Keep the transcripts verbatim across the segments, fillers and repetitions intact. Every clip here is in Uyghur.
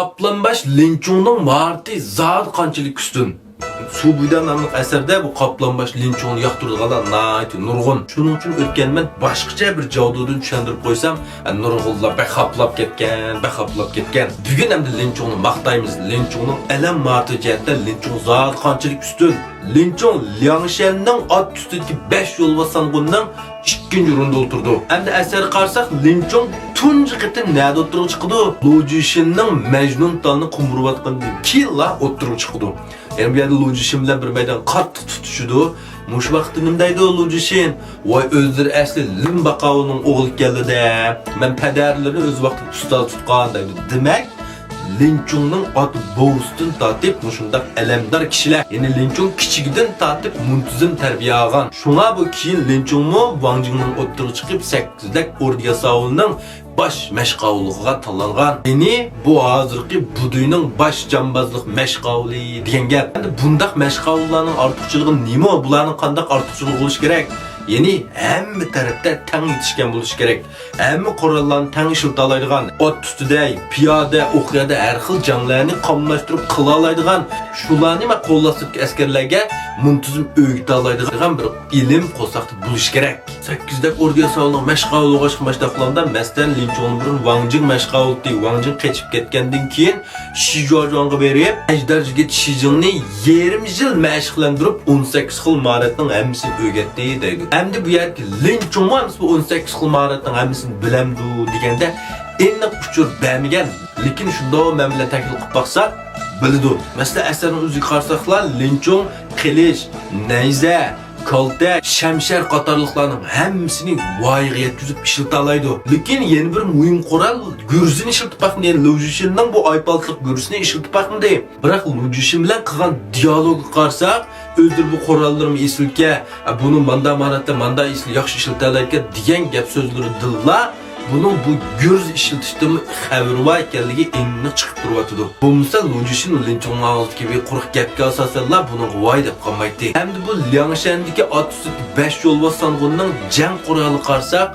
قاپلانباش لىنچۇڭنىڭ ماھارىتى زادى قانچىلىك ئۈستۈن؟ سۇ بويىدا ناملىق ئەسەردە بۇ قاپلانباش لىنچۇڭنى ياقتۇرىدىغانلار ناھايىتى نۇرغۇن. شۇنىڭ ئۈچۈن ئۆتكەن مەن باشقىچە بىر جاۋدۇدىن چۈشەندۈرۈپ قويسام، نۇرغۇنلار بەك خاپىلاپ كەتكەن، بەك خاپىلاپ كەتكەن. بۈگۈن ئەمدى لىنچۇڭنى ماختايمىز. لىنچۇڭنىڭ ئەلەم ماھارىتى جەھەتتە لىنچۇڭ زادى قانچىلىك ئۈستۈن؟ لىنچۇڭ لياڭشەننىڭ ئات ئۈستىدىكى بەش يولۋاس سانغۇننىڭ ئىككىنچى ئورۇندا ئولتۇرىدۇ. ئەمدى ئەسەرگە قارىساق، لىنچۇڭ تۇنجى قېتىم نەدە ئوتتۇرىغا چىقىدۇ؟ لۇ جۈشىننىڭ مەجنۇن تالنى قومۇرۇۋاتقاندىن كېيىنلا ئوتتۇرىغا چىقىدۇ. يەنى بۇ يەردە لۇ جۈشىن بىلەن بىر مەيدان قاتتىق تۇتۇشىدۇ. مۇشۇ ۋاقىتتا نېمە دەيدۇ لۇ جۈشىن؟ ۋاي، ئۆزلىرى ئەسلى لىن باقاۋۇلنىڭ ئوغلى ئىكەنلا-دە. مەن پەدەرلىرىنى ئۆز ۋاقتىدا ئۇستاز تۇتقان دەيدۇ. دېمەك، لىنچۇڭنىڭ ئاتا بوۋىسىدىن تارتىپ مۇشۇنداق ئەلەمدار كىشىلەر، يەنى لىنچۇڭ كىچىكىدىن تارتىپ مۇنتىزىم تەربىيە ئالغان. شۇڭا بۇ كېيىن لىنچۇڭمۇ ۋاڭ جىڭنىڭ ئوتتۇرىغا چىقىپ، سەككىزدەك ئوردا ياساۋۇلنىڭ باش مەشقاۋۇلىغا تاللانغان. يەنى بۇ ھازىرقى بۇدۇينىڭ باش جامبازلىق مەشقاۋۇلى دېگەن گەپ. ئەمدى بۇنداق مەشقاۋۇللارنىڭ ئارتۇقچىلىقى نېمە؟ بۇلارنىڭ قانداق ئارتۇقچىلىقى بولۇشى كېرەك؟ يەنى ھەممە تەرەپتە تەڭ يېتىشكەن بولۇشى كېرەك. ھەممە قوراللارنى تەڭ ئىشلىتالايدىغان، ئات ئۈستىدە، پىيادە، ئوق يەردە ھەر خىل جەڭلەرنى قاملاشتۇرۇپ قىلالايدىغان، شۇلارنى مەن قوللاشتىكى ئەسكەرلەرگە مۇنتىزىم ئۆگىتەلايدىغان بىر ئىلىم قورساقتا بولۇشى كېرەك. سەككىزدەك ئوردا ياساۋۇلنىڭ مەشقاۋۇلىغا ئوخشاش ماشتاقلاردا، مەسىلەن، لىنچۇڭنىڭ بۇرۇن ۋاڭ جىڭ مەشقاۋۇلتى، ۋاڭ جىڭ قېچىپ كەتكەندىن كېيىن، شى جۇاجۇاڭغا بېرىپ، ئەجدەر يىگىت شى جىڭنى يېرىم يىل مەشىقلەندۈرۈپ، ئون سەككىز خىل ماھارەتنىڭ ھەممىسىنى ئۆگەتتى دەيدۇ. ئەمدى بۇ يەردىكى لىن چۇڭمۇ ھەممىسى بۇ ئون سەككىز خىل ماھارەتنىڭ ھەممىسىنى بىلەمدۇ دېگەندە، ئېنىق ئۇچۇر بەرمىگەن. لېكىن شۇنداق مەن بىلەن تەھلىل قىلىپ باقساق بىلىدۇ. مەسىلەن، ئەسەرنىڭ ئۆزىگە قارىساقلا، لىن چۇڭ قىلىچ، نەيزە، كالتەك، شەمشەر قاتارلىقلارنىڭ ھەممىسىنى ۋايىغا يەتكۈزۈپ ئىشلىتالايدۇ. لېكىن يەنە بىر مۇھىم قورال گۈرزىنى ئىشلىتىپ باقمىدى. يەنى لۇ جۈشىننىڭ بۇ ئايپالتىلىق گۈرزىسىنى ئىشلىتىپ باقمىدى. بىراق لۇ جۈشىن بىلەن قىلغان دىيالوگىغا قارىساق، ئۆزلىرى بۇ قوراللىرىمۇ ئېسىلكەن، بۇنى ماندا ماھارەتتە ماندا ئېسىل ياخشى ئىشلىتەلەيدىكەن دېگەن گەپ سۆزلىرىدىنلا بۇنىڭ بۇ گۈرز ئىشلىتىشتىنمۇ خەۋىرى بار ئىكەنلىكى ئېنىق چىقىپ تۇرۇۋاتىدۇ. بولمىسا لۇ جۈشىن لىن چۇڭنىڭ ئاغزىدىكى بىر قۇرۇق گەپكە ئاساسەنلا بۇنىڭغا ۋاي دەپ قالمايتتى. ئەمدى بۇ لياڭشەندىكى ئات ئۈستىدىكى بەش يولۋاس سانغۇننىڭ جەڭ قورالىغا قارىساق،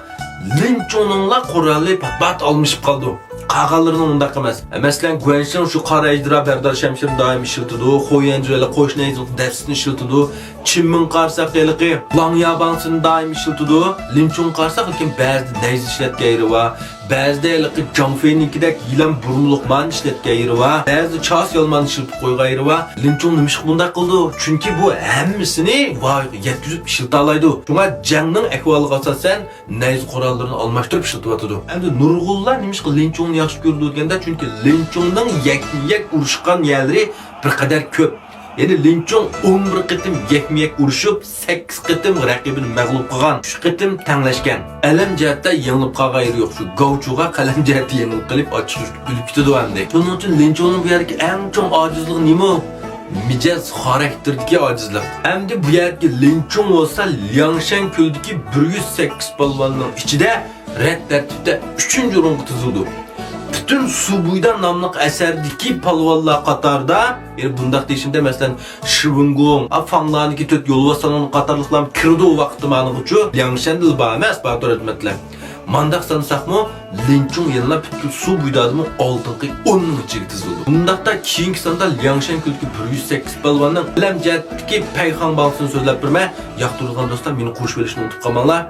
لىن چۇڭنىڭلا قورالى پات-پات ئالمىشىپ قالىدۇ. قالغانلىرىنىڭ ئۇنداق ئەمەس. مەسىلەن، گۇەنشىڭ شۇ قارا ئەجدىرا بەردار شەمشىرىنى دائىم ئىشلىتىدۇ، خو يەنجۈ ھېلىقى قوشنا ئېزىق دەستىسىنى ئىشلىتىدۇ، چىن مىڭ قارىساق ھېلىقى لاڭيا باڭسىنى دائىم ئىشلىتىدۇ، لىن چۇڭغا قارىساق لېكىن بەزىدە نەيزە ئىشلەتكەن يېرى بار، بەزىدە ھېلىقى جاڭ فېينىڭكىدەك يىلان بۇرمىلىق مانى ئىشلەتكەن يېرى بار، بەزىدە چاس يالمانى ئىشلىتىپ قويغان يېرى بار. لىن چۇڭ نېمىشقا بۇنداق قىلىدۇ؟ چۈنكى بۇ ھەممىسىنى ۋايىغا يەتكۈزۈپ ئىشلىتالايدۇ. شۇڭا جەڭنىڭ ئەھۋالىغا ئاساسەن، نەيزە قوراللىرىنى ئالماشتۇرۇپ ئىشلىتىۋاتىدۇ. ئەمدى نۇرغۇنلار نېمىشقا لىن چۇڭنى ياخشى كۆرىدۇ دېگەندە، چۈنكى لىن چۇڭنىڭ يەكمۇ يەك ئۇرۇشقان يەرلىرى بىر قەدەر كۆپ. يەنى لىن چۇڭ ئون بىر قېتىم يەكمۇ يەك ئۇرۇشۇپ، سەككىز قېتىم رەقىبىنى مەغلۇپ قىلغان، ئۈچ قېتىم تەڭلەشكەن. ئەلەم جەھەتتە يېڭىلىپ قالغان يېرى يوق. شۇ گاۋچۇغا قەلەم جەھەتتە يېڭىلىپ قېلىپ، ئاچچىقى ئۆلۈپ كېتىدۇ ئەمدى. شۇنىڭ ئۈچۈن لىن چۇڭنىڭ بۇ يەردىكى ئەڭ چوڭ ئاجىزلىقى نېمە؟ مىجەز، خاراكتېردىكى ئاجىزلىق. ئەمدى بۇ يەردىكى لىن چۇڭ بولسا لياڭشەن كۆلىدىكى بىر يۈز سەككىز پالۋاننىڭ ئىچىدە رەت تەرتىپتە ئۈچىنچى ئورۇنغا تىزىلىدۇ. پۈتۈن سۇ بويىدا ناملىق ئەسەردىكى پالۋانلار قاتارىدا، يەنى بۇنداق دېيىشىمدە، مەسىلەن، شىۋېنگۇڭ، ئا، فاڭلانىڭكى تۆت يولۋاس سانىڭ قاتارلىقلار كىرىدۇ ۋاقتىمانىغىچۇ، لياڭشەندىلا بار ئەمەس، باتۇر ھۆرمەتلەر. مانداق سانىساقمۇ، لىن چۇڭ يەنىلا پۈتكۈل سۇ بويىدىمۇ ئالدىنقى ئوننىڭ ئىچىگە تىزىلىدۇ. بۇنداقتا كېيىنكى ساندا لياڭشەن كۆلىدىكى بىر يۈز سەككىز پالۋاننىڭ ئەلەم جەھەتتىكى پەيخاڭ باڭسىنى سۆزلەپ بېرىمەن. ياقتۇرىدىغان دوستلار مېنى قوشۇۋېلىشنى ئۇنتۇپ قالماڭلار.